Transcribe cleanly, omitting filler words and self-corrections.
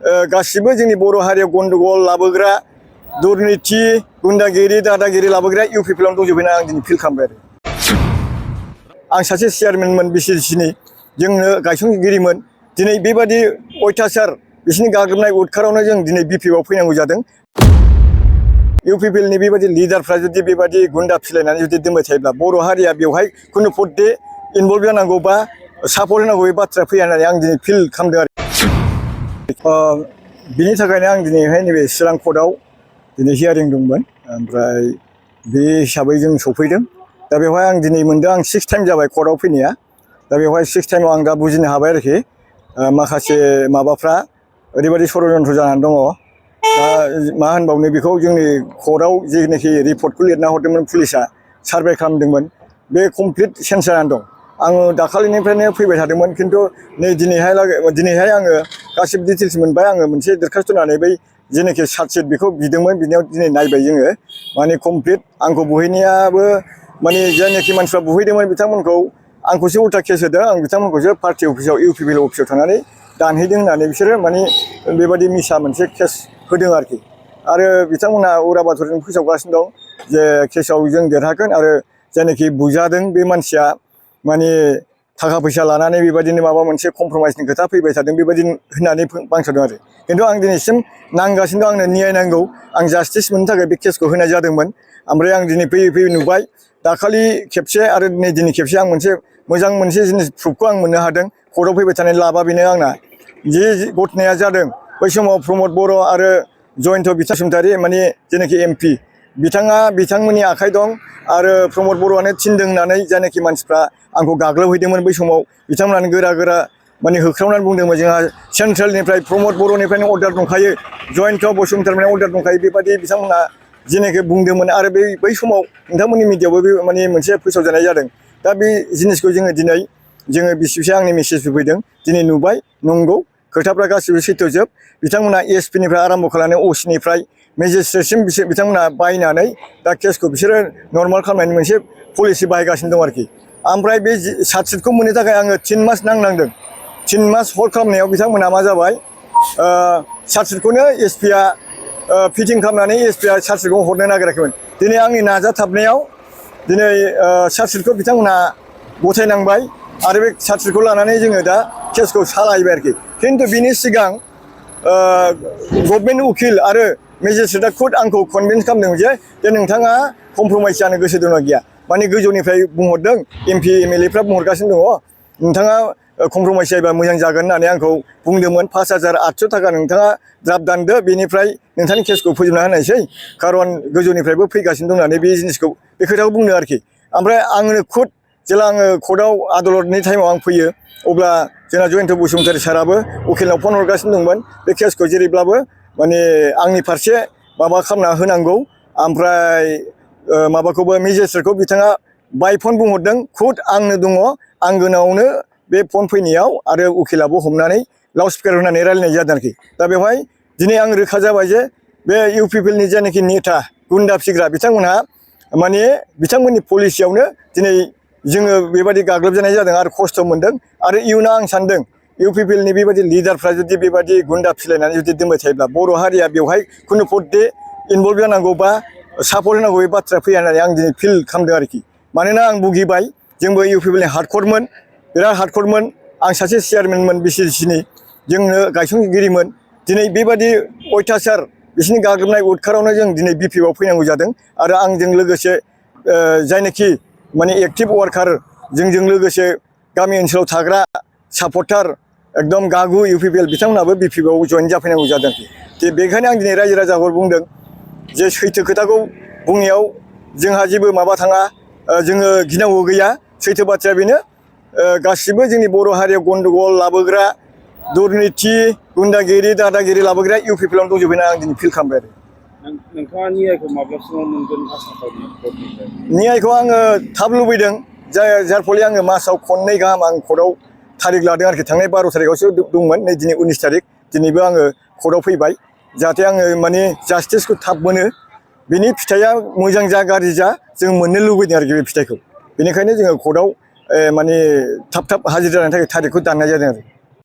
गासिबो जोंनि बर' हारियाव गन्डगल लाबोग्रा दुर्नीति गुन्डागिरि दादागिरि लाबोग्रा इउपिपिएलआवनो दंजोबो आं दिनै फिल खालामबाय आरो आं सासे चेयारमेनमोन बिसिसिनि जोंनो गायसनगिरिमोन दिनै बेबादि अयथासार बिसिनि गाग्लोबनाय उदखारावनो जों दिनै बिपिएफआव फैनांगौ जादों इउपिपिएलनि बेबादि लिडारफ्रा जुदि बेबादि गुन्डा फिलायनानै जुदि दोनबाय थायोब्ला बर' हारिया बेवहाय खुनु पदे इनभल्भ जानांगौ बा सापर्ट होनांगौ बे बाथ्रा फैया होननानै आं दिनै फिल खालामदों आरो बिनि थाखायनो आं दिनैहाय नैबे चिरां कर्टआव दिनै हियारिं दंमोन ओमफ्राय बे हिसाबै जों सफैदों दा बेवहाय आं दिनै मोनदों आं 6 टाइम जाबाय कर्टआव फैनाया दा बेवहाय 6 टाइमाव आं दा बुजिनो हाबाय आरोखि माखासे माबाफ्रा ओरैबायदि षड़यन्त्र जानानै दङ दा मा होनबावनो बेखौ जोंनि कर्टआव जेनाखि रिपर्टखौ लिरना हरदोंमोन पुलिसा सार्भे खालामदोंमोन बे कमप्लिट चेन्ज जानानै दं आङो दाखालिनिफ्रायनो फैबाय थादोंमोन खिन्थु नै दिनैहाय आङो गासिबो डिटेल्स मोनबाय आङो मोनसे दरखास्त होनानै बै जेनाखि चार्जशिट बेखौ बिदोंमोन बिनियाव दिनै नायबाय जोङो माने कमप्लिट आंखौ बुहैनायाबो माने जायनाखि मानसिफ्रा बुहैदोंमोन बिथांमोनखौ आंखौसो उल्टा केस होदों आं बिथांमोनखौसो पार्टि अफिसाव इउपिपिएल अफिसाव थांनानै दानहैदों होननानै बिसोरो माने बेबादि मिसा मोनसे केस होदों आरोखि आरो बिथांमोनहा उराबाथरजों फोसावगासिनो दं जे केसाव जों देरहागोन आरो जायनाखि बुजादों बे मानसिया माने थाखा फैसा लानानै बेबायदिनो माबा मोनसे कमप्रमाइसनि खोथा फैबाय थादों बेबायदि होननानै बांसावदों आरो खिन्थु आं दिनैसिम नांगासिनो दं आंनो न्याय नांगौ आं जास्टिस मोननो थाखाय बे केसखौ होनाय जादोंमोन ओमफ्राय आं दिनै फैयै नुबाय दाखालि खेबसे आरो दिनै खेबसे आं मोनसे जिनिस प्रुफखौ आं मोननो हादों कर्टआव फैबाय थानाय लाबा बेनो आंना जे घटनाया जादों बै समाव प्रमद बर' आरो जयन्त बसुमतारी माने जेनाखि एमपि बिथांमोननि आखाइ दं आरो प्रमद बर'आनो थिनदों होननानै जायनाखि मानसिफ्रा आंखौ गाग्लोबहैदोंमोन बै समाव बिथांमोनानो गोरा माने होख्रावनानै बुंदोंमोन जोंहा सेन्ट्रेलनिफ्राय प्रमद बर'निफ्रायनो अर्डार दंखायो जयन्त बसुमतारीनिफ्राय अर्डार दंखायो बेबादि बिथांमोना जेनाखि बुंदोंमोन आरो बै समाव नोंथांमोननि मिडियायावबो बे माने मोनसे फोसावजानाय जादों दा बे जिनिसखौ जोङो बिसिबिसाय आंनि मेसेज फैदों दिनै नुबाय नंगौ खोथाफ्रा गासिबो सैथोजोब बिथांमोना एसपिनिफ्राय आरम्भ खालामनानै असिनिफ्राय मेजिस्ट्रेटसिम बिथांमोना बायनानै दा केसखौ बिसोरो नर्माल खालामनायनि मोनसे पलिसि बाहायगासिनो दं आरोखि ओमफ्राय बे चार्जशिटखौ मोननो थाखाय आङो 3 मास नांनांदों 3 मास हल्ड खालामनायाव बिथांमोना मा जाबाय चार्जशिटखौनो एसपिआ फिटिं खालामनानै एसपिआ चार्जशिटखौ हरनो नागिराखैमोन दिनै आंनि नाजाथाबनायाव दिनै चार्जशिटखौ बिथांमोना गथायनांबाय आरो बे चार्जशिटखौ लानानै जोङो दा केसखौ सालायबाय आरोखि खिन्थु बिनि सिगां गभर्नमेन्ट उकिल आरो मेजिस्ट्रेटआ खुद आंखौ कनभिन्स खालामदों जे नोंथाङा कमप्रमाइस जानो गोसो दंना गैया माने गोजौनिफ्राय बुंहरदों एमपि एमएलएफ्रा बुंहरगासिनो दङ नोंथाङा कमप्रमाइस जायोबा मोजां जागोन होननानै आंखौ बुंदोंमोन 5800 थाखा नोंथाङा द्राफ्ट दानदो बेनिफ्राय नोंथांनि केसखौ फोजोबना होनायसै खारन गोजौनिफ्रायबो फैगासिनो दं होननानै बे खोथाखौ बुंदों आरोखि ओमफ्राय आंनो खुद जेला आङो कर्टआव आदालतनि टाइमाव आं फैयो अब्ला जोंना जयन्त बसुमतारी साराबो उकिलनाव फन हरगासिनो दंमोन बे केसखौ जेरैब्लाबो माने आंनि फारसे माबा खालामना होनांगौ ओमफ्राय माबाखौबो मेजिस्ट्रेटखौ बिथाङा बाय फन बुंहरदों खुद आंनो दङ आंगोनावनो बे फन फैनायाव आरो उकिलाबो हमनानै लाउड स्पिकार होनानै रायलायनाय जादों आरोखि दा बेवहाय दिनै आं रोखा जाबाय जे बे इउपिपिएलनि जायनाखि नेता गुन्डा फिग्रा बिथांमोनहा माने बिथांमोननि पलिसियावनो दिनै जोङो बेबायदि गाग्लोबजानाय जादों आरो खस्थ' मोनदों आरो इयुनाव आं सानदों इउपिपिएलनि बेबायदि लिडारफ्रा जुदि बेबायदि गुन्डा फिलायनानै जुदि दोनबाय थायोब्ला बर' हारिया बेवहाय खुनु पदे इनभल्भ जानांगौ बा सापर्ट होनांगौ बे बाथ्रा फैया होननानै आं दिनै फिल खालामदों आरोखि मानोना आं भुगिबाय जोंबो इउपिपिएलनि हार्डकरमोन बिराद हार्डकरमोन आं सासे चेयारमेनमोन बिसिसिनि जोंनो गायसनगिरिमोन दिनै बेबादि अयथासार बिसिनि गाग्लोबनाय उदखारावनो जों दिनै बिपिएफआव फैनांगौ जादों आरो आंजों लोगोसे जायनाखि माने एक्टिभ वार्कार जोंजों लोगोसे गामि ओनसोलाव थाग्रा सापर्टार एकदम गागु इउपिपिएल बिथांमोनाबो बिपिएफआव जइन जाफैनांगौ जादों बेखायनो आं दिनै रायजो राजाखौ बुंदों जे सैथो खोथाखौ बुंनायाव जोंहा जेबो माबा थाङा जोङो गिनांगौ गैया सैथो बाथ्राया बेनो गासिबो जोंनि बर' हारियाव गन्डगल लाबोग्रा दुर्नीति गुन्डागिरि दादागिरि लाबोग्रा इउपिपिएलआवनो दंजोबो आं दिनै फिल खालामबाय आरो नोंथाङा न्यायखौ माब्लासिमाव मोनगोन आसा खालामो न्यायखौ आङो थाब लुबैदों जार फले आङो मासाव खननै गाहाम आं कर्टआव थारिख लादों आरोखि थांनाय 12 थारिखआवसो दंमोन नै दिनै 19 थारिख दिनैबो आङो कर्टआव फैबाय जाहाथे आङो माने जास्टिसखौ थाब मोनो बिनि फिथाइया मोजां जा गाज्रि जा जों मोननो लुबैदों आरोखि बे फिथाइखौ बेनिखायनो जोङो कर्टआव माने थाब हाजिर जानायनि थाखाय थारिखखौ दाननाय जादों आरो